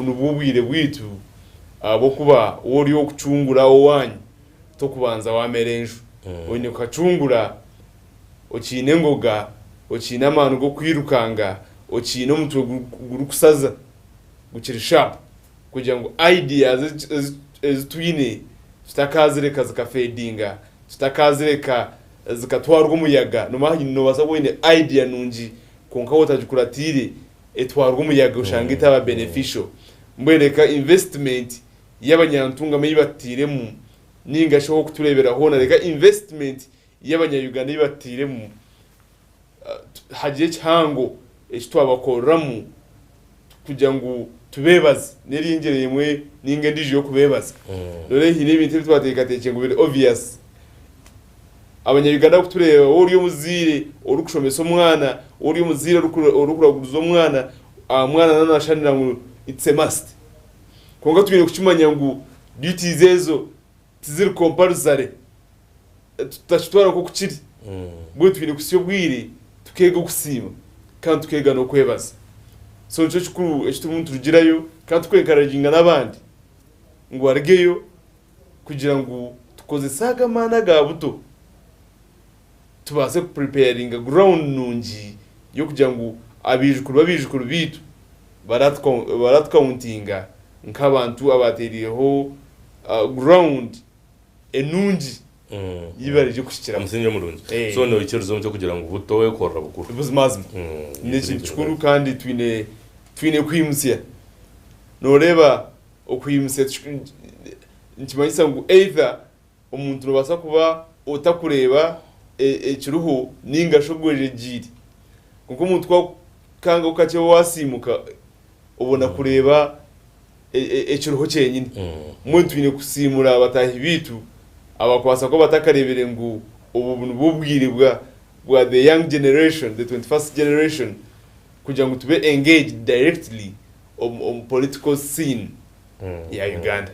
nibwo bwire bwaitu ahabw'okuba waaba ori ow'okucungura owaanyu tokubanza waamera enju. Oine kukacungura okiine engoga, okiine amaani g'okwirukanga, okiine omutwe gurikushaza gukiri sharp kugira ngu ideas ezi twine tutakaazireka zikafeedinga, tutakaazireka zikatwarwa omuyaga. Noomanya noobaasa kuba oine idea nungi kwonka waaba otagikuratiire etwarwa omuyaga oshange etaba beneficial. Mbwenu reka investment y'abanyantungamo ei batutairemu ninga shi ah'okutureebera hoona reka investment y'abanya-Uganda ei batutairemu hagire ekihango eki twabakoreramu kugira ngu tubeebaze. N'eri ngyero emwe ninga endiijo y'okubeebaza. Reero haine ebintu ebi twateekateekire ngu biri obvious. Abanya-Uganda barikutureeba, waaba ori omuzaire orikushomesa omwana, waaba ori omuzaire orikuraguriza omwana, omwana naaba naashanira ngu it's a must. Kwonka twine kukimanya ngu duties ezo tiziri compulsory, tutakitwara nk'oku kiri. Mbwenu twine kuhitsya obwire tukeega okusiima kandi tukeega n'okwebaza. So nikyo kikuru eki turimu niturugirayo kandi turiku encouraginga n'abandi ngu barugeyo kugira ngu tukozese ago amaani aga buto tubaase ku preparinga ground nungi y'okugira ngu abaijukuru b'abaijukuru baitu baratukauntinga nk'abantu abaatereireho ground enungi ei baraije kuhikiraho. Omusingi omurungi. So noikiriza omu ky'okugira ngu buto wekorera bukuru. Buzimazima n'ekintu kikuru kandi twine twine kwimutsya. Nooreeba okwimutsya nikimanyisa ngu either Omuntu nobaasa kuba otakureeba ekiriho ninga shi ogwejegyeire. Kwonka omuntu ku akukangaho kakye wasiimuka obona kureeba ekiriho kyenyine. Mbwenu twine kusiimura bataahi baitu abakubaasa kuba batakareebire ngu obu nibwo bwire bwa the young generation, the 21st generation kugira ngu tube engaged directly omu political scene ya Uganda.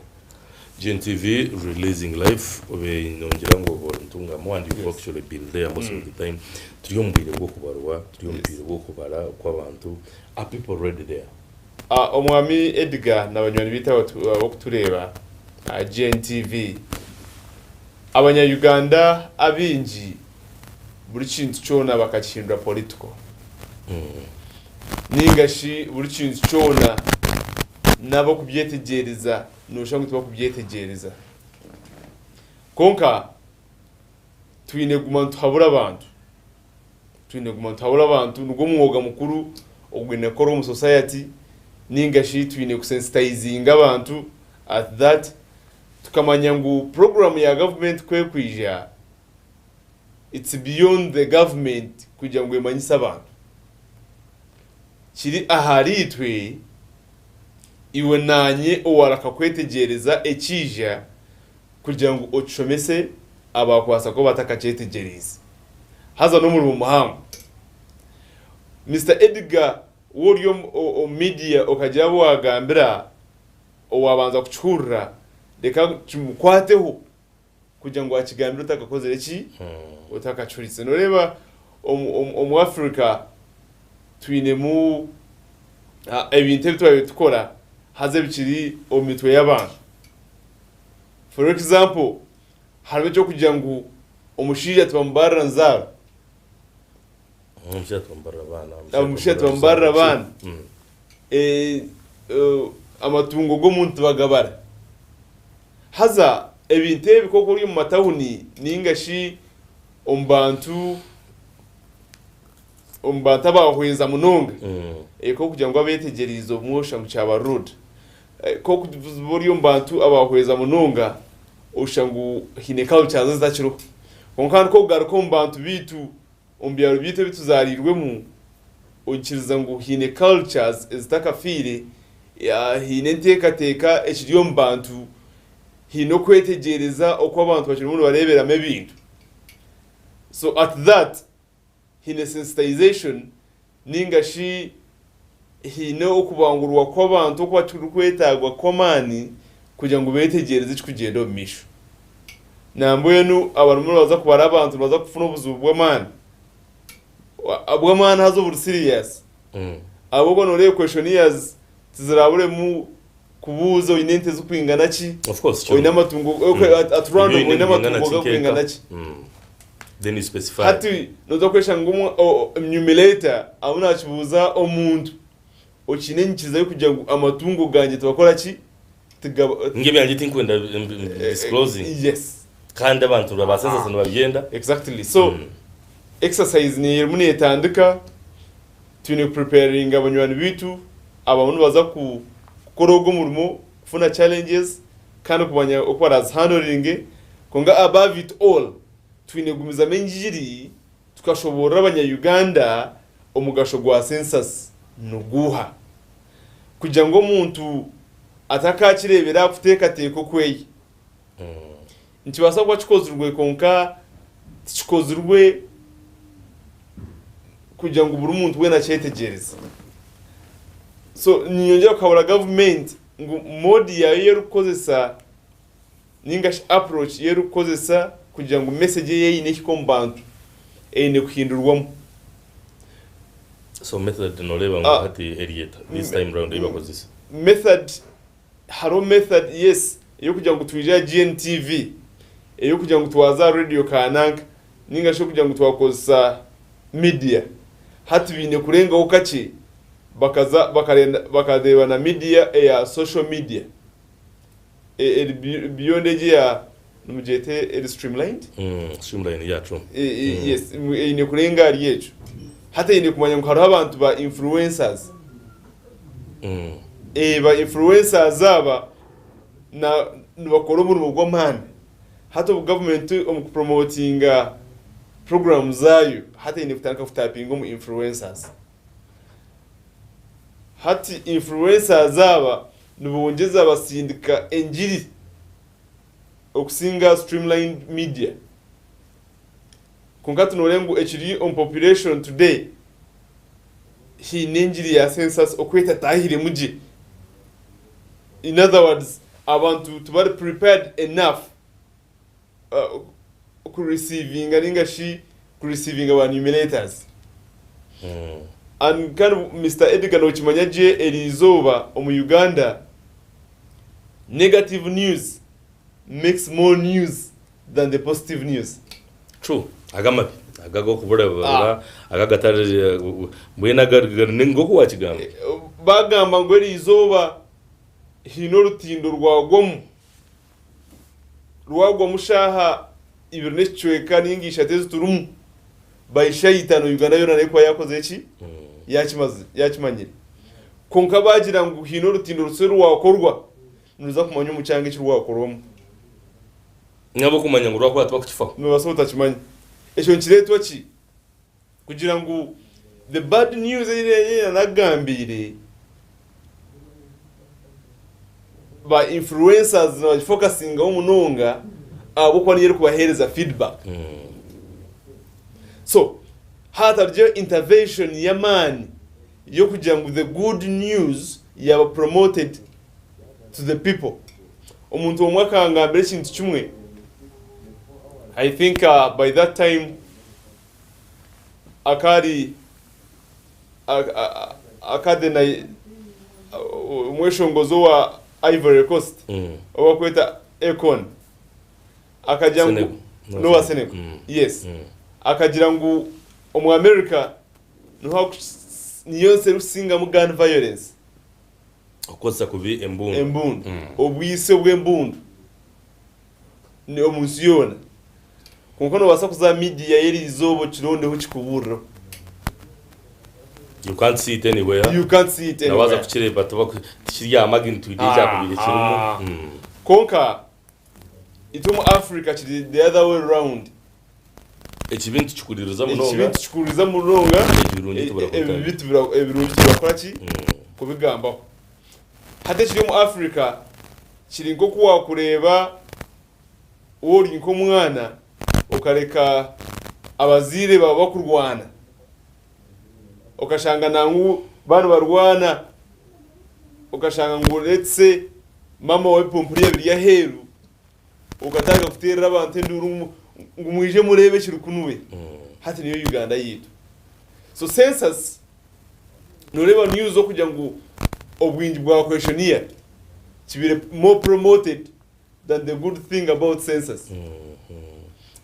GNTV releasing life obe nongira ngu obe ori Ntungamo and you've actually been there most of the time. Turi omu bwire bw'okubarwa, turi omu bwire bw'okubara kw'abantu. Are people ready there? Omwami Edgar na banywani baitu abarikutureeba aha GNTV, abanya Uganda abaingi buri kintu kyona bakakihindura political. Ninga shi buri kintu kyona n'abarikubyetegyereza nooshusha ngu tibarikubyetegyereza. Kwonka twine kuguma nituhabura abantu. Twine kuguma nituhabura abantu, nigwo mwoga mukuru ogwine kukorwa omu society ninga shi twine kusensitayizinga abantu at that tukamanya ngu puroguraamu ya gavumenti ku erikwija, it's beyond the government kugira ngu emanyise abantu. Kiri ahariitwe, iwe naanye owaraka kwetegyereza ekiija kugira ngu okishomese abaakubaasa kuba batakakyetegyereize. Haza n'omurimo muhango. Mister Edgar waaba ori omu media okagira abu waagambira owaabanza kukihurira reka kimukwateho kugira ngu akigambire otakakozire ki? Otakakihurikize. Nooreeba omu Africa twinemu ebintu ebi twabaire tukora haza ebikiri omu mitwe y'abantu. For example, harimu eky'okugira ngu omushaija tibamubarira nzaaro. Omushaija tibamubarira abaana. Omushaija tibamubarira abaana. Amatungo g'omuntu tibagabara. Haza ebintu ebi ku orikuba ori omu matawuni nainga shi omu bantu omu bantu abahweza munonga ku orikugira ngu abetegyereize obumwe oshusha ngu kyaba rude. Ku orikuba ori omu bantu abahweza munonga oshusha ngu haine cultures ezitakiriho. Kwonka hanu ku orikugaruka omu bantu baitu omu byaro byaitu ebi tuzaariirwemu, oikiriza ngu haine cultures ezitakafiire, haine enteekateeka ekiri omu bantu, haine okwetegyereza oku abantu bakirimu nibareeberamu ebintu. So at that, haine sensitization ninga shi haine okubangurwa kw'abantu oku bakirikwetaagwa kw'amaani kugira ngu beetegyereze ekirikugyenda omu maisho. Nambwenu abarimu nibaza kubara abantu nibaza kufuna obuzibu bw'amaani, bw'amaani haza oburi serious. Ahabw'okuba nooreeba questionnaires tiziraburemu. kubuuza oine ente zirikwingana ki, Of course, oine kyo. amatungo, okay, at Ebyo random oine oine nibingana amatungo ki garikwingana nk'eka? ki. Then you specify. Hati noza kweshanga numerator arimu nakibuuza omuntu okiine enyikiriza y'okugira ngu amatungo gangye tibakora ki? Tigaba. Ninga ebyangye tinkwenda disclosing. Yes. Kandi abantu ba census nibabyenda. Exactly. So exercise niyo erimu netandika, twine kupreparinga banywani baitu abarimu nibaza kukora ogu omurimo kufuna challenges kandi kumanya oku barazihandoringe kwonka above it all twine kugumizamu engiri tukashoboorora abanya-Uganda omugasho gwa census niguuha kugira ngu omuntu atakakireebera aha kuteekateeka okweye. Nikibaasa kuba kikozirwe kwonka tikikozirwe kugira ngu buri muntu weena akyetegyereze. So niinyongyera kuhabura gavumenti ngu mode yaayo ei erikukozesa Ninga shi approach ei erikukozesa kugira ngu message ei eine ehike omu bantu eine kuhindurwamu. So method noreeba ngu hati eri eta this time round ei bakozesa? Method, hariho method yes ey'okugira ngu twije aha GNTV, ey'okugira ngu twaza aha radio kananka ninga shi okugira ngu twakozesa media. Hati baine kurengaho kakye bakaza bakareeba na media eya social media. Eri beyond egi eya nimugyeta eri streamlined? Streamline yeah true. Yes, eine kurenga ahari ekyo. Hati eine kumanya ngu hariho abantu ba influencers. Ba influencers aba na nibakora omurimo gw'amaani. Hati obu gavumenti omu kupromotinga programu zaayo, hati eine kutandika kutapinga omu influencers. Hati influencers aba nibongyeza basindika engiri okusinga streamlined media. Kwonka hati noreeba ngu ekiri omu population today haine engiri ya census oku etatahiremu gye. In other words abantu tibari prepared enough ku receivinga ninga shi ku receivinga ba numerators. And kandi Mister Edgar nokimanya gye erizooba omu Uganda negative news makes more news than the positive news. True. Aga amabi, aga ag'okuburabura, aga agatari mbwenu aga nk'oku wakigamba. Bagamba ngu erizooba haine orutindo rwagwamu. Rwagwamu shaaha ibiri n'ekicweka nainga ishatu ezi turimu, by shaaha itaano Uganda yoona neekuba yaakozire ki? Yaakimazi yaakimanyire. Kwonka baagira ngu haine orutindo rusya orwakorwa, niruza kumanywa omu kyanga eki rwakorwamu. N'ahabw'okumanya ngu rwakorwa tibakukifaho. Noobaasa otakimanya. Ekyo nikireetwa ki? Kugira ngu the bad news ei nanakugambiire, ba influencers nibagifokasingaho munonga ahabw'okuba niyo erikubaheereza feedback. So haatarugyeho intervention y'amaani y'okugira ngu the good news yaaba promoted to the people. Omuntu omwe akangambira ekintu kimwe, I think by that time akari akade omweshongozi owa Ivory Coast ou barikweta Akon akagira ngu n'owa Senegal yes akagira ngu omu America niho niyo nsi erikusingamu gun violence. Okukozesa kubi embundu. Embundu. Obwisi obw'embundu omu nsi yoona. Kwonka noobaasa kuza aha miidiya y'eriizooba okirondeho kikubuurireho. You can't see it anywhere. You can't see it Na waaza anywhere. kukireeba tibaku tikiri aha magnitude ekyakubaire kirimu. Aha. Kwonka itwe omu Africa kiri the other way round. Ekibi nitukikuriiriza Ekibi munonga. nitukikuriiriza munonga, Ebirungi tubura ebibi kubitandika. tubura ebirungi tubura ki? Kubigambaho. Hati ekiri omu Africa kiri nk'oku waakureeba Waaba ori nk'omwana okareka abazaire baawe bakurwana, okashanga nangwa baaba nibarwana, okashanga ngu let's say maama waawe ebipompuri biri aheeru, okatandika kuteerera abantu enduuru ngu mwije mureebe ekiri kunuya. Hati niyo Uganda yaitu. So census nooreeba news okugira ngu obwingi bwa questionnaire. Kibaire more promoted than the good thing about census.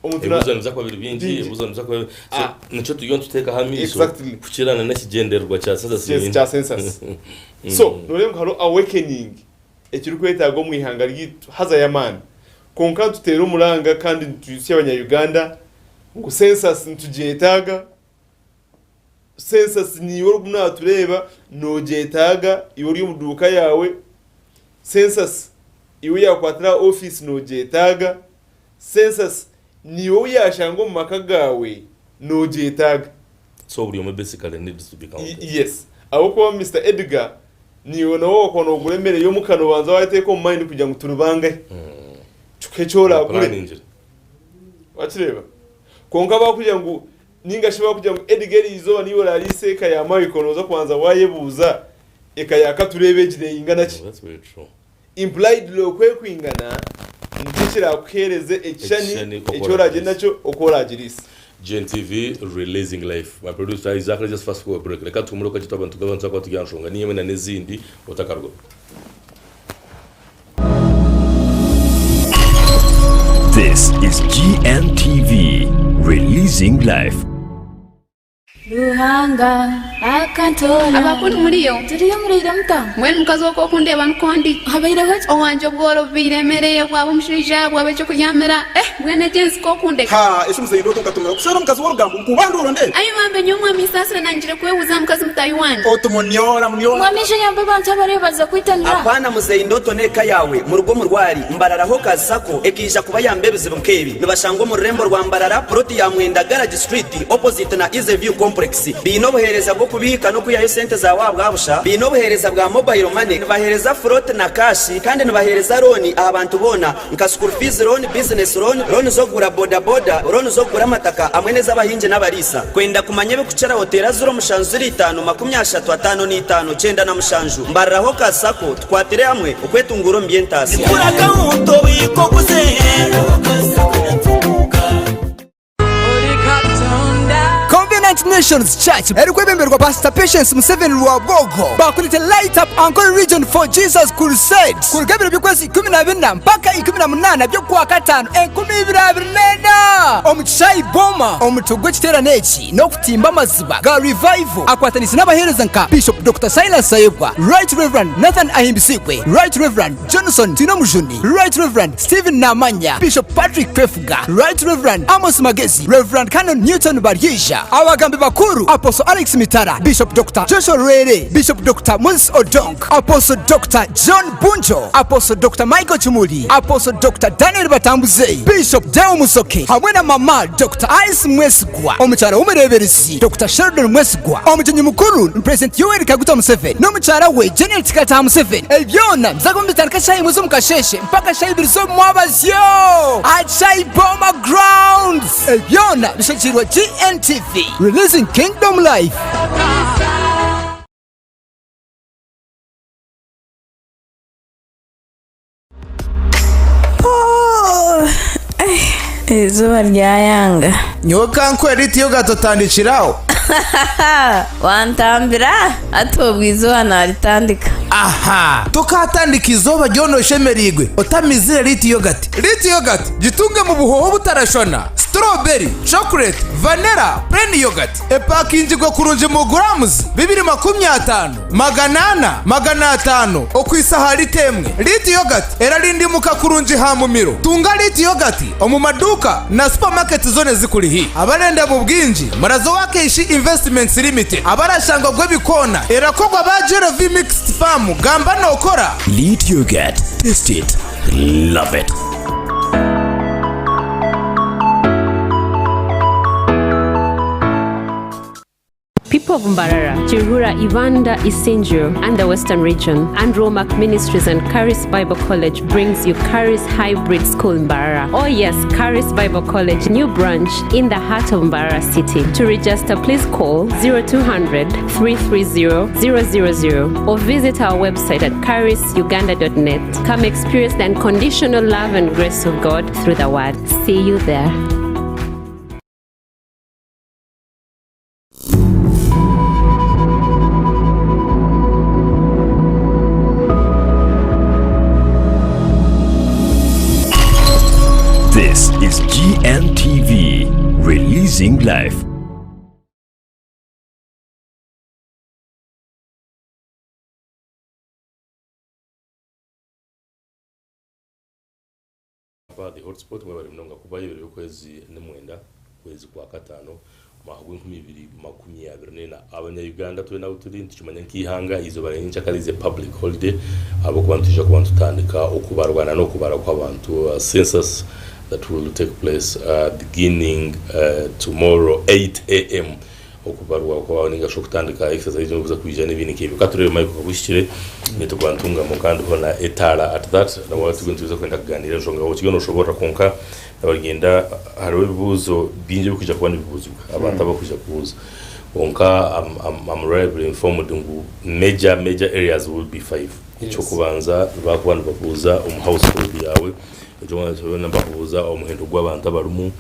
Omuntu na- Ebibuuzo nibiza kuba biri bingi, Bingi. ebibuuzo nibiza kuba biri- So, Ah. nikyo turiyo nituteekaho amaisho Exactly. kukirana n'ekigyendererwa kya census Yes, nyine. kya census. So, noreeba ngu hariho awakening ekirikwetaaga omu ihanga ryaitu haza y'amaani. Kwonka nituteera omuranga kandi nitwijutsya abanya-Uganda ngu census nitugyetaaga. Census niiwe orikuba naatureeba noogyetaaga, iwe ori omu duuka yaawe. Census iwe yaakukwatira aha ofiisi noogyetaaga. Census niiwe ou yaashanga omu maka gaawe noogyetaaga. So buri omwe basically needs to be counted. Yes. Ahabw'okuba Mister Edgar, niiwe nawe waakuba noogura emere y'omuka noobanza waateeka omu mind kugira ngu turi bangahi. Kikuhe eki oraagure. Planingire. Wakireeba? Kwonka baakugira ngu Ninga shi baakugira ngu Edgar eri izooba niiwe oraariise eka ya Michael nooza kubanza waayebuuza eka ya Katureebe egi neeyingana ki? That's very true. Impliedly okwekwingana nikyo kiraakuheereze ekishushani Ekishushani oku eki oraagye oraagiriise. nakyo oku oraagiriise. GNTV releasing life. My producer Isaac let's just fast forward break. Reka tuhumure kakye twaba nitugaruka nituza kuba turi aha nshonga niyo emwe na n'ezindi otakarugaho. This is GNTV, releasing life. Ruhanga akantoora. Abakuru muriyo? Turiyo muraire muta? Mbwenu mukazi oku okundeeba nikwo ndi. Habaireho ki? Owangye obworo bubaire emere ye, bwaba omushaija, bwaba eky'okuryamira. Eh! Mbwenu egyo ensi k'okundeka. Haa, eki muzeeyi Ndoto nkatumira kushwera omukazi w'orugambo nkuba nduuro ndeebe. Ai bambe nyowe mwami Nsaasira nangire kwebuuza aha mukazi mutaahi wangye. Oti munyoora munyoora. Mwami ija oyambe abantu abareebaza kwitanira. Apana muzeyi Ndoto n'eka yawe muruge omu rwari Mbarara Hawkers Sacco ekaija kubayamba ebizibu nk'ebi nibashangwa omu rurembo rwa Mbarara puroti ya Mwenda Garage Street opposite na Easy View Complex. Baine obuheereza bw'okubiika n'okwihayo sente zaawe ahabwa busha, baine obuheereza bwa mobile money, nibaheereza float na cash kandi nibaheereza looni aha bantu boona nka school fees loan, business loan, looni z'okugura boda boda, looni z'okugura amataka hamwe n'ez'abahingi n'abariisa. Kwenda kumanya ebirikukiraho teera 0705 35 97. Mbarara Hawkers Sacco, tukwatire hamwe okwetunguura omu by'entaasya. Covenant Nations Church erikwebemberwa Pastor Patience Museveni Rwabwogo bakurete Light Up Ankole Region for Jesus Crusade kuruga ebiro by'okwezi 14 mpaka 18 by'okwakataano 2024 omu kishaayi Boma. Omutwe gw'ekiteerane eki n'okutimba amaziba ga Revival akwataniise n'abaheereza nka Bishop Dokita Silas Tayebwa, Right Rev Nathan Ahimbisibwe, Right Rev Johnson Twinomujuni, Right Rev Stephen Namanya, Bishop Patrick Twefuga, Right Rev Amos Magezi, Rev Canon Newton Baryeija, Abagambi bakuru, Apostle Alex Mitara, Bishop Dokita Joshua Rwere, Bishop Dokita Moses Odong, Apostle Dokita John Bunjo, Apostle Dokita Michael Kimuli, Apostle Dokita Daniel Batambuze, Bishop Deo Musoke hamwe na Mama Dokita Alice Mwesigwa, Omukyara w'omureeberezi Dokita Sheldon Mwesigwa, Omugyenyi mukuru ni President Yoweri Kaguta Museveni n'omukyara we Janet Kataha Museveni. Ebi byona nibiza kuba nibitandika shaaha imwe z'omu kasheeshe mpaka shaaha ibiri z'omu mwabazyo aha Chai Boma Grounds. Ebi byona bishagikirwe GNTV, Releasing Kingdom Life. Eizooba ryayanga. Nyowe ka nkuhe liiti yogati otandikire aho. Wantambira? Hati obwo eizooba naritandika. Aha! Tokaatandika eizooba ryona oshemereirwe otamizire liiti yogati. Liiti yogati gitunge mu buhoho obutarashwana, strawberry, chocolate, vanilla, plain yogati. Epakingirwe kurungi mu grams 250. 400, 500 okwisa aha lita emwe. Liiti yogati erarindimuka kurungi ha mumiro. Tunga liiti yogati omu maduuka na supamaketi zoona ezikuri haihi. Abarenda mu bwingi muraze owa Keishi Investments Limited abarashangwa Gwebikoona. Erakorwa aba JLV Mixed Farm gamba nokora. Lead Yogurt, taste it, love it. People of Mbarara, Kiruhura, Ibanda, Isingiro, and the Western Region, and Romac Ministries and Charis Bible College brings you Charis Hybrid School Mbarara. Oh yes, Charis Bible College, new branch in the heart of Mbarara City. To register, please call 0200 330 000 or visit our website at charisuganda.net. Come experience the unconditional love and grace of God through the Word. See you there. GNTV, releasing life. Apa The Hotspot mwebare munonga kubayo ebiro by'okwezi nimwenda kwezi kwa katano omwaka gw'enkumi ibiri makumi abiri n'ena. Abanya Uganda twena ahu turi nitukimanya nk'eihanga eizooba rya nyencakare is a public holiday ahabw'okuba nitwija kuba nitutandika okubarwa na n'okubara kw'abantu, census that will take place beginning tomorrow 8 am. Okubarwa kwawe ninga shi okutandika exercise n'okuza kwija n'ebindi nk'ebyo. Ka tureebe Michael Kabuhikire naitwe kuba nitungamo kandi hoona etaara at that nawe turiyo nituza kwenda kugaaniira enshonga okiriyo noshoboorora kwonka nabagenda hariho ebibuuzo bingi ebirikwija kuba nibibuuzibwa abantu abarikwija kubuuza kwonka I'm, I'm reliably informed ngu major major areas will be five. Eky'okubanza nibakuba nibabuuza omu household yaawe Nibakubuuza omuhendo gw'abantu abarimu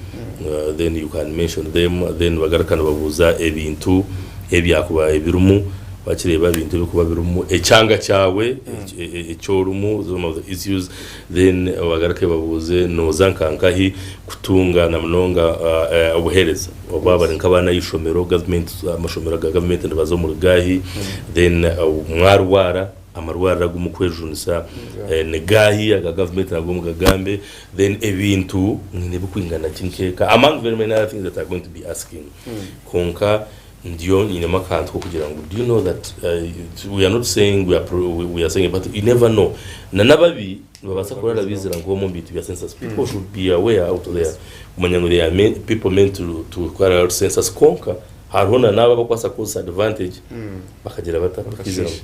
then you can mention them then bagaruka nibabuuza ebintu ebyakuba ebirimu wakireeba ebintu ebirikuba birimu ekyanga kyawe eki orimu some of the issues then bagaruke babuuze nooza nka nkahi kutunga na munonga obuheereza oba bari nk'abaana ah'eishomero gavumenti amashomero ga gavumenti nibaza omuri gaahi then mwarwara Amarwariro agu mukwejunisa ni gaahi aga gavumenti nago mugagambe then ebintu mwine bikwingana ki nk'eka among very many other things that are going to be asking kwonka ndiyo nyinemu akantu k'okugira ngu do you know that we are not saying we are, we are saying but you never know na n'ababi nibabaasa kurara baizira nk'omu omu bintu bya census people should be aware out there kumanya ngu there are many people meant to carry out census kwonka Hariho na n'abo abarikubaasa kukozesa advantage bakagira bata? Bakaiziramu.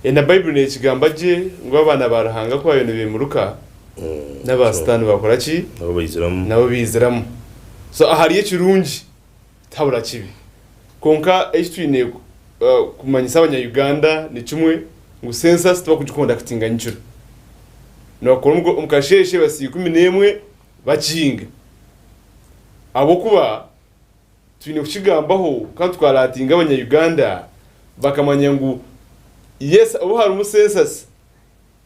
Na Baibuli neekigamba gye ngu abaana ba Ruhanga ku baabaire nibeemuruka, n'aba Sitaane baakora ki? Nabo baiziramu. Nabo baiziramu. So ahari ekirungi tihabura kibi. Kwonka eki twine kumanyisa abanya-Uganda ni kimwe ngu census tibarikugikondakitinga nyekiro. Nibakora omu kasheeshe basiiba 11 bakinga. Ahabw'okuba Twine kukigambaho kandi tukaratinga abanya Uganda bakamanya ngu yes obu harimu census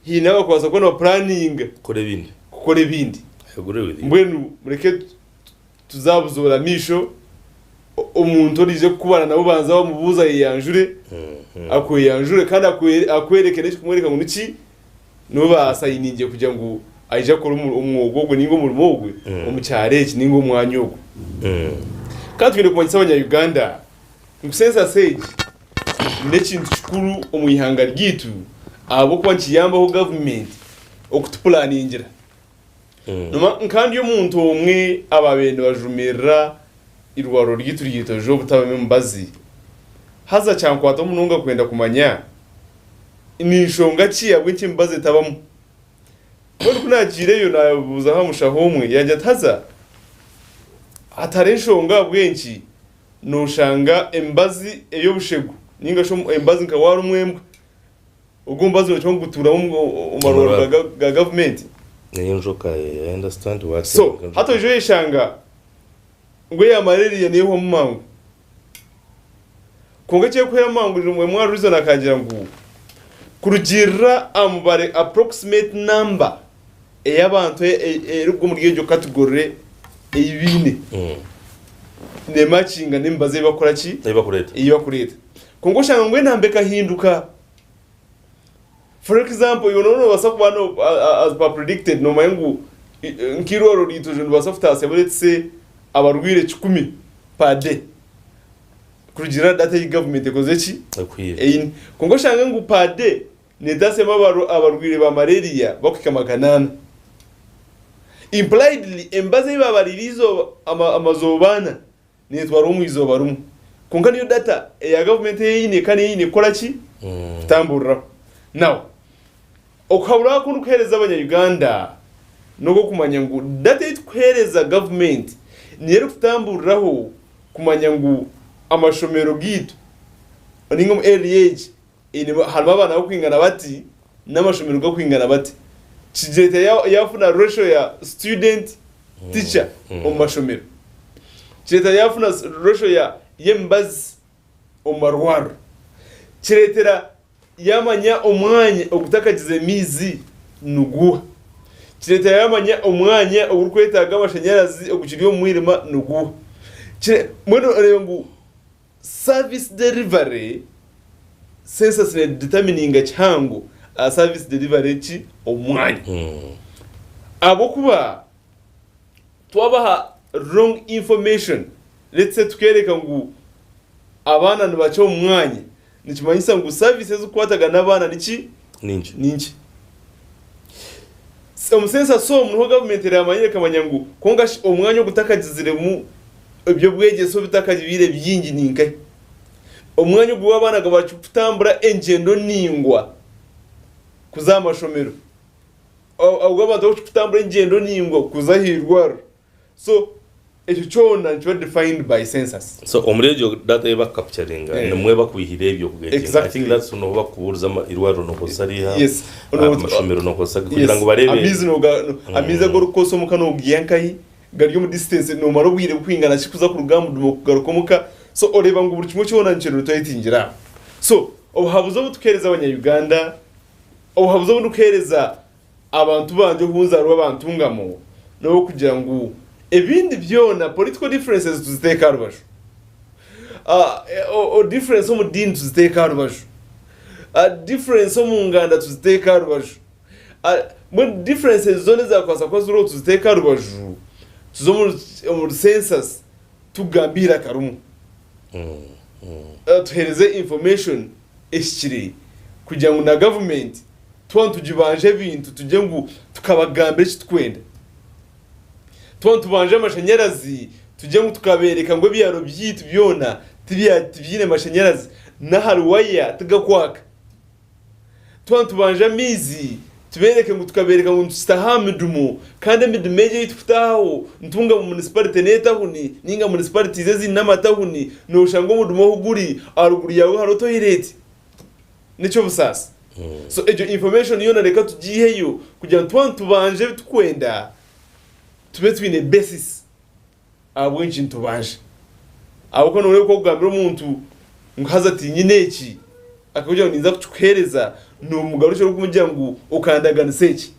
haine abakubaasa kuba nibapuraninga Kukora ebindi. kukora ebindi. I agree with you. Mbwenu mureke tuzabuzoore amaisho omuntu oraije kukubara nawe obanze wamubuuza ayeyanjure, akweyanjure kandi akwereke n'ekikumworeka ngu niki niwe baasayiningiire kugira ngu aije akore omwoga ogwo nainga omurimo ogwe omu kyaro eki nainga omu mwanya ogwo. Kandi twine kumanyisa abanya-Uganda ngu census egi n'ekintu kikuru omu ihanga ryaitu ahabw'okuba nikiyambaho gavumenti okutupulaningira. Noomanya nka ndi omuntu omwe abaabaire nibajumirira eirwariro ryaitu ry'eitojo obutabamu emibazi, haza kyankwataho munonga kwenda kumanya Ni nshonga ki ahabw'enki emibazi etabamu? Mbwenu ku naagiireyo naabuuzaho aha mushaho omwe, yaagira ati, Haza hatariho enshonga ahabw'enki nooshanga emibazi ey'obushegu nainga shi emibazi nka waarumwa embwa, ogwo omubazi nookira ngu gutuuramu omu marwariro ga gavumenti. N'enjoka, I understand what. So, hati oija oyeshanga ngu eya malaria neehwamu mangu. Kwonka ekirikuhwera mangu MR Reason akagira ngu kurugiirira aha mubare approximate number ey'abantu erikuba omuri egyo category ei baine nemakinga n'emibazi ei bakukora ki? Ei bakureeta. Kwonka oshanga ngu enamba ekahinduka. For example, iwe nooba noobaasa kuba no, as per predicted noomanya ngu nk'eirwariro ryaitu niribaasa kutaasya let's say abarwaire kikumi per day kurugiirira aha data ei gavumenti ekozire ki? Ekuhaire. Eine. Kwonka oshange ngu per day neetaasyamu abarwaire ba malaria bakuhika 400. Impliedly emibazi ei baabariire eizooba amazooba ana neetwarwa omu izooba rimwe. Kwonka niyo data eya gavumenti ei eine kandi ei eine kukora ki? Kutamburiraho. Now, okuhabura oku ndikuheereza abanya-Uganda n'okw'okumanya ngu data ei turikuheereza gavumenti niyo erikututamburiraho kumanya ngu amashomero gaitu nainga omu area egi eine harimu abaana barikwingana bati n'amashomero garikwingana bati. Kireetera yaafuna ratio ya student teacher omu mashomero. Kireetera yaafuna ratio ya y'emibazi omu marwariro. Kireetera yaamanya omwanya ogutakagize maizi niguuha. Kireetera yaamanya omwanya ogurikwetaaga amashanyarazi ogukiri omu mwirima niguuha. Kire, mbwenu oreeba ngu service delivery, census nedetermininga kihango aha service delivery ki omu mwanya. Ahabw'okuba twabaha wrong information, let's say tukeereka ngu abaana nibakye omu mwanya, nikimanyisa ngu service ezikukwatagana n'abaana niki? Ninkye. Ninkye. Omu census omu niho gavumenti eramanyire ekamanya ngu kwonka shi omwanya ogutakagiziremu eby'obwegyese obitakabiire bingi ninkahi? Omwanya ogu abaana barikutambura engyendo ningwa kuza aha mashomero. Ogu abantu barikutambura engyendo ningwa kuza aha irwariro. So ekyo kyona nikiba defined by census. So omuri egyo data ei bakukapucharinga Eh. nimwo bakwihira ebyo kugetinga. I Exactly. think that's nohu bakubuuriza ama irwariro nokozesa riiha, Yes. amashomero nokozesa Yes. kugira ngu bareebe. Amaizi noga amaizi agu orikukozesa omuka nogiiha nkahi, gari omu distance nomara obwire bukwingana ki kuza kuruga aha murimo kugaruka omuka. So oreeba ngu buri kimwe kyona nikirotaitingira aho. So obuhabuzi obu tukuheereza abanya Uganda, obuhabuzi obu ndikuheereza abantu bangye obu nzaarwa abantungamu n'okugira ngu ebindi byona political differences tuziteeke aha rubaju, difference omu diini tuziteeke aha rubaju, difference omu nganda tuziteeke aha rubaju, mbwenu differences zoona ezaakubaasa kuba ziriho tuziteeke aha rubaju tuze omuri census tugambe eiraka rimwe, tuheereze information ehikire kugira ngu na gavumenti Twaba nitugibanja ebintu tugire ngu tukabagambira eki turikwenda. Twaba nitubanja amashanyarazi tugire ngu tukabeereka ngu ebyaro byaitu byona tibiine mashanyarazi n'ahari waya tigakwaka. Twaba nitubanja amaizi tubeereke ngu tukabeereka ngu nitukitaha aha midumu kandi emidumu egi ei turikutahaho ntunga mu munisipalite n'etahuni nainga munisipalitizi ezindi n'amatahuni nooshanga omudumu ahu guri aharuguru yaawe hariho toyireti. N'eky'obusaasi. So egyo information yoona reka tugiiheyo kugira ngu twaba nitubanja ebi turikwenda tube twine basis ahabw'enki nitubanja. Ahabw'okuba nooreeba ku orikugambira omuntu ngu haza tinyine eki, akakugira ngu ninza kukikuheereza, noomugarukira orikumugira ngu okandaganisa eki.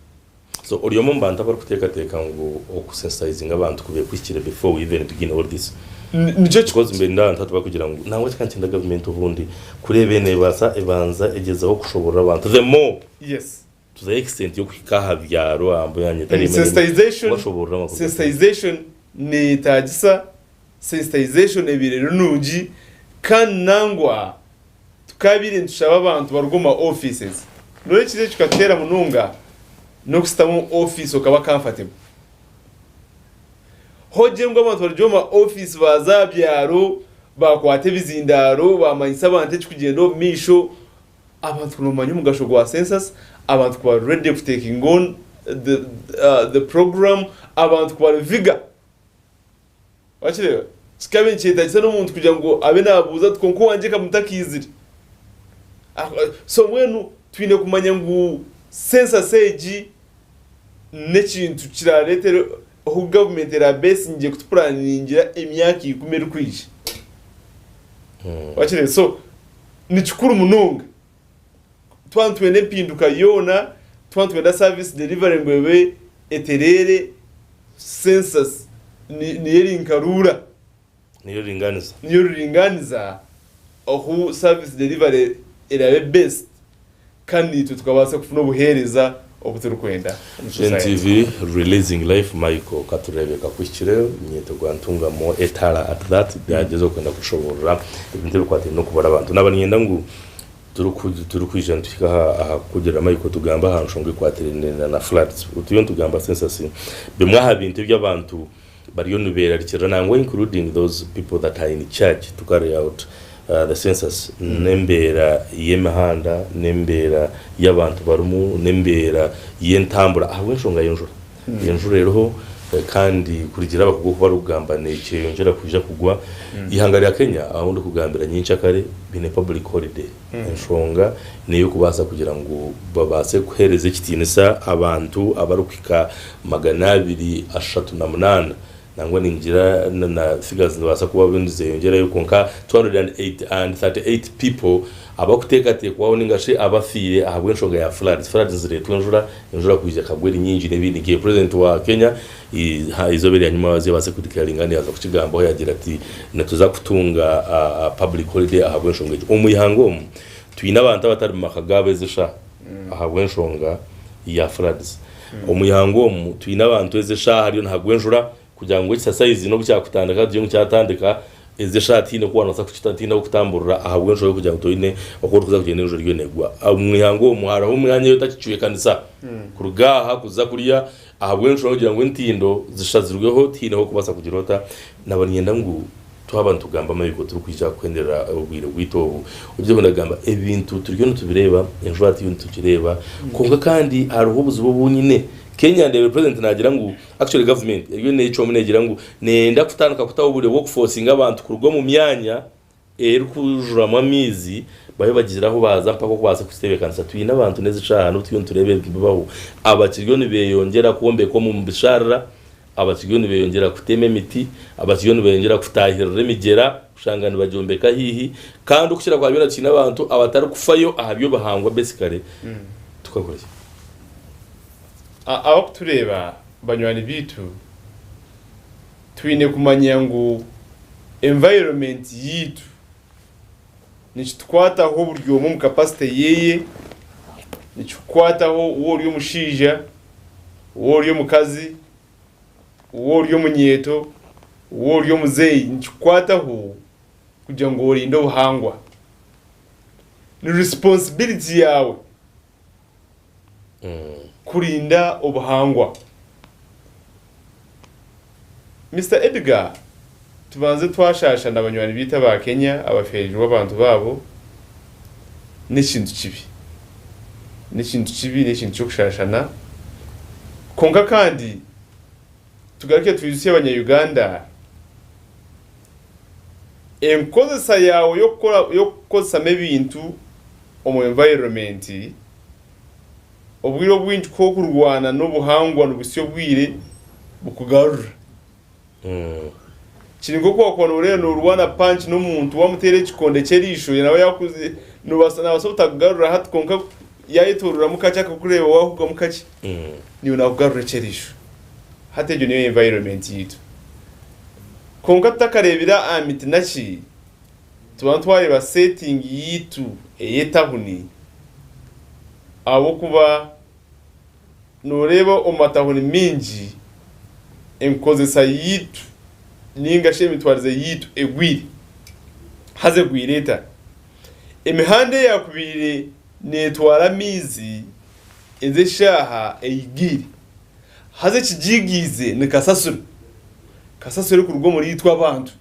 So ori omwe omu bantu abarikuteekateeka ngu okusensitizinga abantu kubaire kuhikire before we even begin all this? Nikyo Because mbere n'abantu hati barikugira ngu nangwa kikaba nikyenda gavumenti obundi kureeba neebaasa ebanza egyezaho kushoboorora abantu the more Yes. to the extent y'okuhika aha byaro aha mbwanya etari emwe n'emwe Sensitization, kubashoboorora amakuru. sensitization neeyetaagisa, sensitization ebaire eri nungi kandi nangwa Tukabaire nitushaba abantu baruge omu ma offices. Noreeba ekintu ekyo kikateera munonga n'okusitama omu office okaba comfortable. Hogye ngu abantu barugye omu ma office baaze aha byaro baakwata ebizindaaro baamanyisa abantu ekirikugyenda omu maisho, abantu ku nibamanya omugasho gwa census, abantu ku bari ready ku taking on the program, abantu ku bari viga. Wakireeba? Kikaba nikyetaagisa n'omuntu kugira ngu abe naabuuza ati, Kwonka owangye ka mutakaizire? So mbwenu twine kumanya ngu census egi n'ekintu kiraareetere ohu gavumenti eraabeesingye kutupuraningira emyaka ikumi erikwija. Wakireeba? So ni kikuru munonga. Twaba nitwenda empinduka yoona, twaba nitwenda service delivery ngu ebe etereere, census niyo eri nka ruura. Niyo ruringaaniza. Niyo ruringaaniza ohu service delivery eraabe best kandi naitwe tukabaasa kufuna obuheereza obu turikwenda omu society. NTV Releasing Life Michael Katureebe kakuhikire nyetegwa ntungamo etaara at that byagyezaho kwenda kushoboorora ebintu ebikwataine n'okubara abantu. Naaba niinyenda ngu Turikwija nituhika aha kukugira Michael tugambe aha nshonga ekwatiraine na floods. Turiyo nitugamba census, bimwe aha bintu ebi abantu bariyo niberarikirira nangwa including those people that are in charge to carry out the census n'embeera y'emihanda, n'embeera y'abantu barimu, n'embeera y'entambura ahabw'enshonga y'enjura. Enjura eriho kandi kurugiirira abakugu oku barikugamba nekyeyongyera kwija kugwa. Eihanga rya Kenya ahu ndikugambira nyenkyakare baine public holiday. Enshonga n'eyokubaasa kugira ngu babaase kuheereza ekitiinisa abantu abarikuhika 238. Nangwa ningira na figures nizibaasa kuba nizeyongyerayo kwonka 238 people abakuteekateekwaho ninga shi abafiire ahabw'enshonga ya floods. Floods nizireetwa enjura, enjura kwija ekagwa eri nyingi n'ebindi nk'ebyo. President wa Kenya eizooba erya nyuma yabaasa ku declaringa yaaza kukigambaho yaagira ati nituza kutunga public holiday ahabw'enshonga egyo. Omu ihanga omu twine abantu abatari mu maka gaabo ezi eshaaha ahabw'enshonga ya floods. Omu ihanga omu twine abantu ezi eshaaha hariyo nihagwa enjura kugira ngu exercise n'obu kyakutandika tugire ngu kyatandika ezi eshaaha tihaine oku wanobaasa kukita tihaine ah'okutamburira ahabw'enshonga y'okugira ngu toine oku orikuza kugyenda enjura eriyo neegwa. Omu ihanga omu hariho emyanya ei otakicwekanisa kuruga aha kuza kuriya ahabw'enshonga y'okugira ngu entindo zishazirweho tihaine ah'okubaasa kugira ota. Naaba niinyenda ngu Twaba nitugamba amabiiko turikwija kuhenderera obwire bwaitu obu, ogire ngu ndagamba ebintu turiyo nitubireeba, enjura turiyo nitugireeba, kwonka kandi hariho obuzibu obu nyine. Kenya ndeebire president naagira ngu actually government eriyo neecwamu neegira ngu neeyenda kutandika kutaho obwire bw'okufosinga abantu kuruga omu myanya erikujuramu amaizi babe bagira ahu baaza mpaka okubaasa kukitebeekanisa. Twine abantu n'ezi shaaha n'obu turiyo nitureeba ebintu nibibaho abakiriyo nibeeyongyera kwombeka omu bisharara, Abakiriyo nibeyongyera kutema emiti, abakiriyo nibeyongyera kutaahirira emigyera kushanga nibagyombeka haihi, kandi okukira kwa byona twine abantu abatarikufayo aha by'obuhangwa basically. Tukakora ki? Abakutureeba banywani baitu, twine kumanya ngu environment yaitu nikitukwataho buri omwe omu capacity yeye, nikikukwataho waaba ori omushaija, waaba ori omukazi, waaba ori omunyeeto, waaba ori omuzeeyi nikikukwataho kugira ngu orinde obuhangwa. Ni responsibility yaawe kurinda obuhangwa. Mister Edgar, tubanze twashaasha na banywani baitu aba Kenya abafeereirwe abantu baabo, n'ekintu kibi. N'ekintu kibi, n'ekintu ky'okushaashana. Kwonka kandi tugaruke twijutsye abanya Uganda, enkozesa yaawe y'okukora y'okukozesamu ebintu omu environment, obwire obwingi ku okurwana n'obuhangwa nibuhitsya obwire bukugarura. Kiri nk'oku wakuba noreeba norwana punch n'omuntu wamuteera ekikonde ky'eriisho nawe yakuzi nobaasa nabaasa obutakugarura hati kwonka yayetororamu kakye akakureeba wahugamu kakye niiwe nakugarura eky'eriisho. Hati egyo niyo environment yaitu. Kwonka tutakareebire aha miti naki, Tuba nitwareeba setting yaitu ey'etahuni ahabw'okuba noreeba omu matahuni maingi enkozesa yaitu ninga shi emitwarize yaitu egwire. Haza egwire eta? Emihanda eyakubaire netwara amaizi ezi eshaaha eigiire. Haza ekigiigiize ni kasasiro. Kasasiro erikuruga omuri itwe abantu.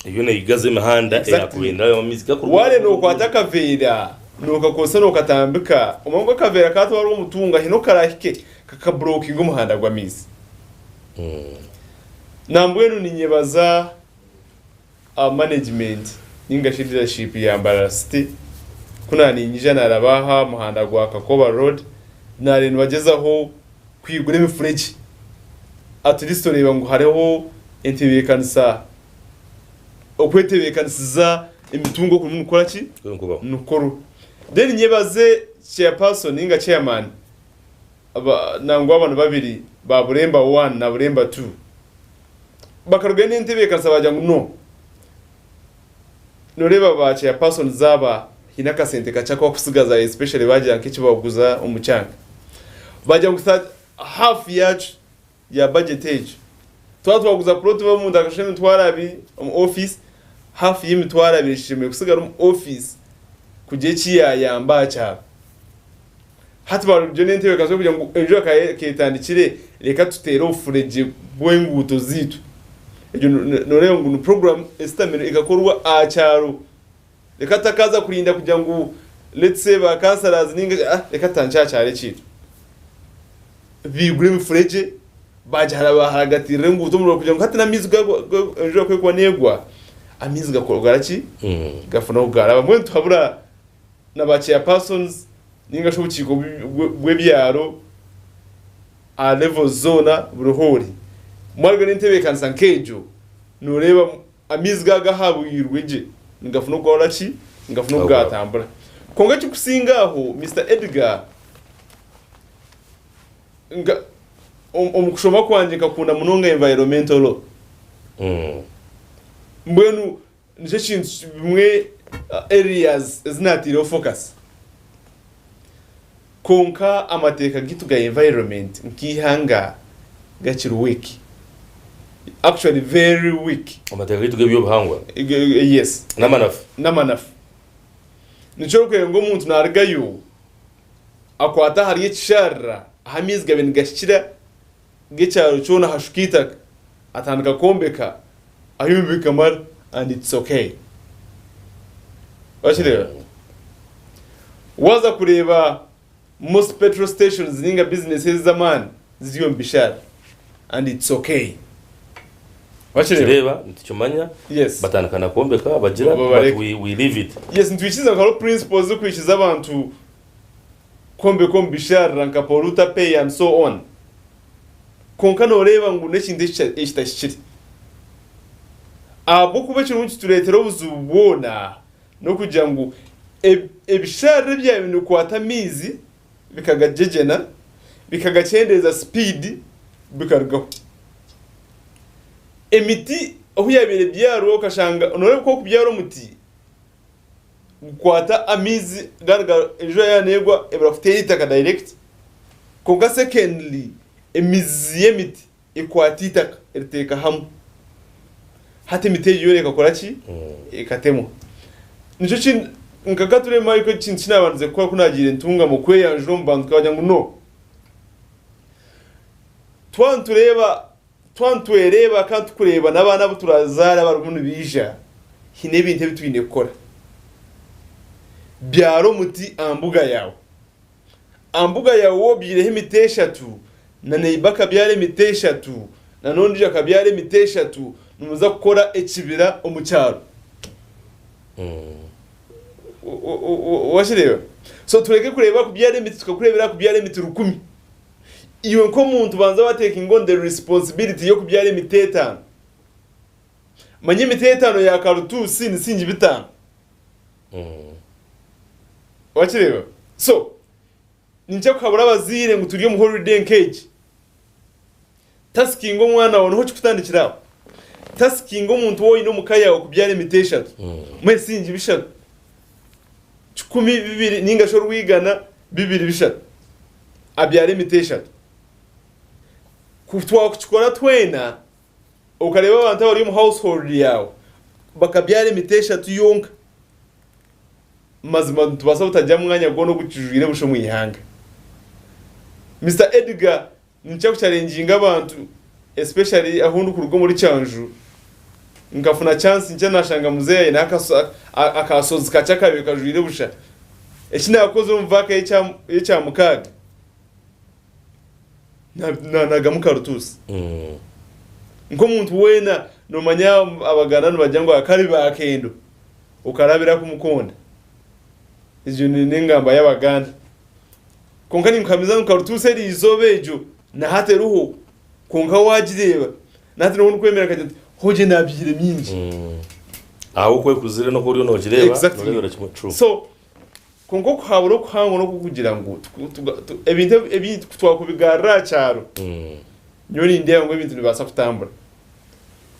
Eriyo neyigaza emihanda Exactly. eyakubaire amaizi gakuruga Wareeba nokwata akaveera nokakozesa nokatambika omanye ngu akaveera katwarwa omutunga haine oku karahike kakaburokinga omuhanda gw'amaizi. Nambwenu ninyebaza management ninga shi leadership ya Mbarara City ku naninyija naraba aha muhanda gwa Kakoba road nareeba nibagyezaho kwigura emifuregye at least oreeba ngu hariho entebeekanisa okwetebeekanisiza emitungo kurimu nikukora ki? Nikukorwa. Then nyebaze chairperson ninga chairman nangwa banu babiri ba Buremba one na Buremba two bakarugayo n'entebeekanisa baagira ngu no noreeba ba chairpersons aba haine akasente kakye aku bakutsigaza especially baagira nk'eki bakuguza omu kyanga baagira ngu half yaakyo ya budget egyo. Twaba twaguza plot omuntu akashasha emitwaro abiri omu office, half y'emitwaro abiri eshemereire kusigara omu office kugira eki yayamba aha kyaro. Hati barugire n'entebeekanisa y'okugira ngu enjura ketandikire reka tuteere obufuregye bw'enguuto zaitu. Egyo noreeba ngu ni program esitamire ekakorwa aha kyaro. Reka tutakaza kurinda kugira ngu let's say ba councillors ninga ah reka tutandikye aha kyaro ekyaitu. Baigura emifuregye bagiharagatirira enguuto omuriro kugira ngu hati n'amaizi enjura ku erikuba neegwa amaizi gakora ki? Gafuna oku garaba. Mbwenu tuhabura na ba chairpersons ninga shi obukiiko bw'ebyaro aha levels zoona buri hoori. Mwaruga n'entebeekanisa nk'egyo, nooreeba amaizi gaaba gahabwirwe gye, nigafuna oku gakora ki? Nigafuna oku gaatambura. Kwonka ekirikusinga aho, Mister Edgar, nka omu kushoma kwangye nkakunda munonga environmental law. Mbwenu Nikyo kintu bimwe areas ezi nateireho focus. Kwonka amateeka gaitu ga environment nk'eihanga gakiri weak. Actually very weak. Amateeka gaitu g'eby'obuhangwa? Yes. N'amanafu? N'amanafu. Nikyo orikureeba ngu omuntu narugayo akwata ahari ekisharara ahu amaizi gabaire nigahikira g'ekyaro kyona hashuka eitaka atandika kwombeka ayombeka amara and it's okay. Wakireeba? Waza kureeba most petrol stations ninga business ez'amaani ziri omu bishara and it's okay. Wakireeba? Tukireeba nitukimanya Yes. batandika na kwombeka bagira but Babareka. we leave it. Yes, nitwikiriza ngu hariho principles zikwikiza abantu kwombeka omu bisharara nka polluter pay and so on kwonka noreeba ngu n'ekintu ekitahikire ahabw'okuba ekirimu nikitureetera obuzibu bwona n'okugira ngu ebisharara ebyabaire nibikwata amaizi bikagagyegyena bikagakyendeeza sipiidi bikarugaho. Emiti obu yabaire ebyarwa okashanga noreeba ku orikubyara omuti gukwata amaizi garuga enjura yaaba negwa ebura kuteera eitaka direct kwonka secondly emizi y'emiti ekwata eitaka eriteeka hamwe hati emiti egyo yoona ekakora ki ekatemwa nikyo ki nka katurema ariko ekintu kinabandize kukora kunagiire ntungamo kweyanjura omu bantu nkabagira ngu no twaba nitureeba Twaba nitwereeba kandi turikureeba n'abaana abu turazaara abarimu nibaija, haine ebintu ebi twine kukora. Byara omuti aha mbuga yaawe. Aha mbuga yaawe waaba obyaireho emiti eshatu, na neiba akabyara emiti eshatu, na n'ondiijo akabyara emiti eshatu, nimuza kukora ekibira omu kyaro. Wakireeba? So tureke kureeba kubyara emiti tukakureebera aha kubyara emiti rukumi. Iwe nk'omuntu banza wa taking on the responsibility y'okubyara emiti etaano. Manya emiti etaano ya karutuusi ni singi bitaano. Wakireeba? So, ninkya kuhabura abazaire ngu turi omu holiday nk'egi. Taskinga omwana waawe niho kikutandikira aho. Taskinga omuntu ou oine omu ka yaawe kubyara emiti eshatu. Muhe singi bishatu. Kikumi, bibiri ninga shi orwigana, bibiri, bishatu. Abyare emiti eshatu. Ku twakukikora twena, okareeba abantu abari omu household yaawe bakabyara emiti eshatu yonka, mazima nitubaasa butagira mwanya gwona ogukijwire busha omu ihanga. Mister Edgar Ninkira kucharenginga abantu especially ahu ndikuruga omuri Kyanju nkafuna chance nkye nashanga muzeeyi aine akasozi kakye akabaire kajwire busha. Eki nakozire omu vaaka y'ekyamukaaga nanagamu karutuusi. Nk'omuntu weena nomanya Abaganda nibagira ngu akari bakendo okarabira kumukonda. Egyo n'engamba y'Abaganda. Kwonka ninkuhamiza ngu karutuusi eri izooba egyo na hati eriho, kwonka waagireeba na hati nobu ndikwemera nkagira nti hoogye naabyire mingi. Ahabw'okuba ekuzire n'oku oriyo noogireeba, Exactly. nooreebera kimwe. True. So, kwonka okuhabura okuhango n'okw'okugira ngu tuku- tuga- tu- ebintu ebi- ebi twakubigarura aha kyaro, nyowe nindeeba ngu ebintu nibibaasa kutambura.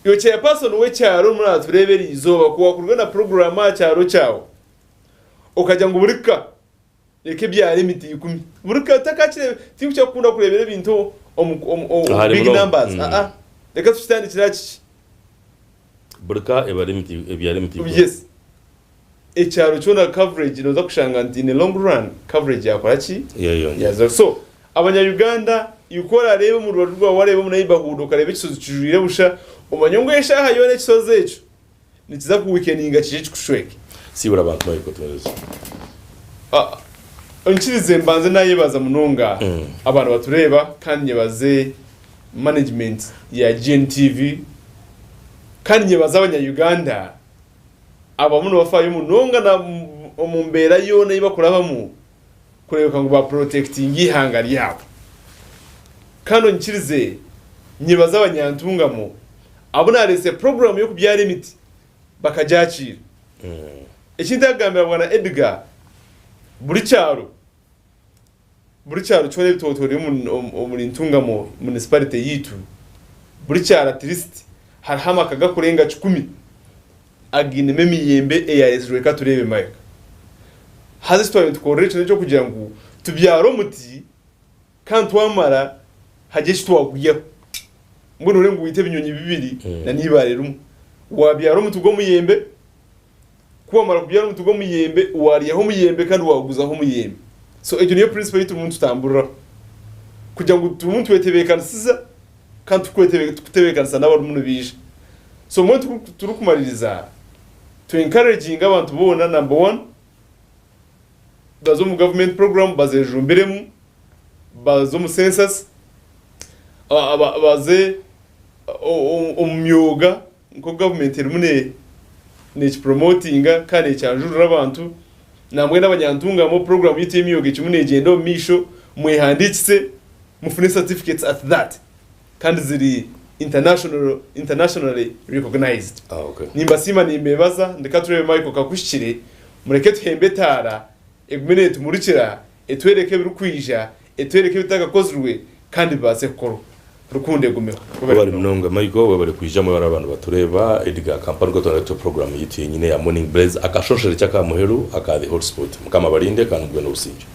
Iwe chairperson w'ekyaro orimu naatureeba eri izooba, ku waakuruga na puroguraamu aha kyaro kyawe, okagira ngu buri ka Reka ebyare emiti ikumi. Buri ka takakireebe tinkukira kukunda kureebera ebintu omu omu omu Ahari big munonga. numbers. Aa. Reka tukitandikire aha kiki. Buri ka ebare emiti ebyare emiti ikumi. Yes. Ekyaro kyona coverage noza kushanga nti in a long run coverage yakora ki? Yayeyongyera. Yaza. So abanya Uganda iwe ku orareebe omu rubaju rwawe wareeba omu neighborhood okareeba ekisozi kijwire busha omanye ngu eshaaha yoona ekisozi ekyo Nikiza ku weakeninga kije kikushweke. Siibura abantu Michael Tumwebaze. Onkirize mbanze nayebaza munonga abantu batureeba kandi nyebaze management ya GNTV kandi nyebaze abanya Uganda abamu nibafayo munonga na omu mbeera yoona ei bakurabamu kureebeka ngu ba protectinga eihanga ryabo. Kandi onyikirize. Nyebaza abanyantungamo abu nareetsire puroguraamu y'okubyara emiti bakagyakiira. Eki ntakugambira Bwana Edgar, buri kyaro, buri kyaro kyona ebitotoore omuri Ntungamo Municipality yaitu, buri kyaro at least hariho amaka gakurenga kikumi againemu emiyembe eyareetsirwe Katureebe Mike. Haza eki twaba nitukorera ekyo n'eky'okugira ngu tubyare omuti Kandi twamara hagire eki twagwihaho. Mbwenu ore ngu waita ebinyonyi bibiri na n'eibaare rimwe. Waabyara omuti gw'omuyembe, ku wamara kubyara omuti gw'omuyembe, waaryaho omuyembe kandi waaguzaho omuyembe. So egyo niyo principle ei turimu nitutamburiraho. Kugira ngu turimu nitwetebeekanisiza kandi turikutebeekanisa n'abarimu nibaija. So mbwenu turikumaririza, tu encouraginge abantu boona number one, baze omu government program bazejumbiremu, baze omu census, baze omu myoga nk'oku government erimu nekipromotinga kandi nekyanjurira abantu. Nambwenu abanyantungamo program yaitu y'emyoga ekirimu negyenda omu maisho, mwehandiikise mufune certificates at that. Kandi ziri international internationally recognized. Ah, okay. Nimbasiima nimbebaza ndeka turebe Michael kakuhikire mureke tuhembe etaara egume netumurikira etwereke ebirikwija etwereke ebitakakozirwe kandi bibaase kukorwa. Rukundo egumeho. Webale munonga Michael, webale kwija mwebale abantu batureeba. Edgar Kamparuka twena tutyo program yitu yenyine eya Morning Blaze akashoshere ky'akamuheru aka The Hot Spot. Mukama abarinde kandi mugwe n'obusingye.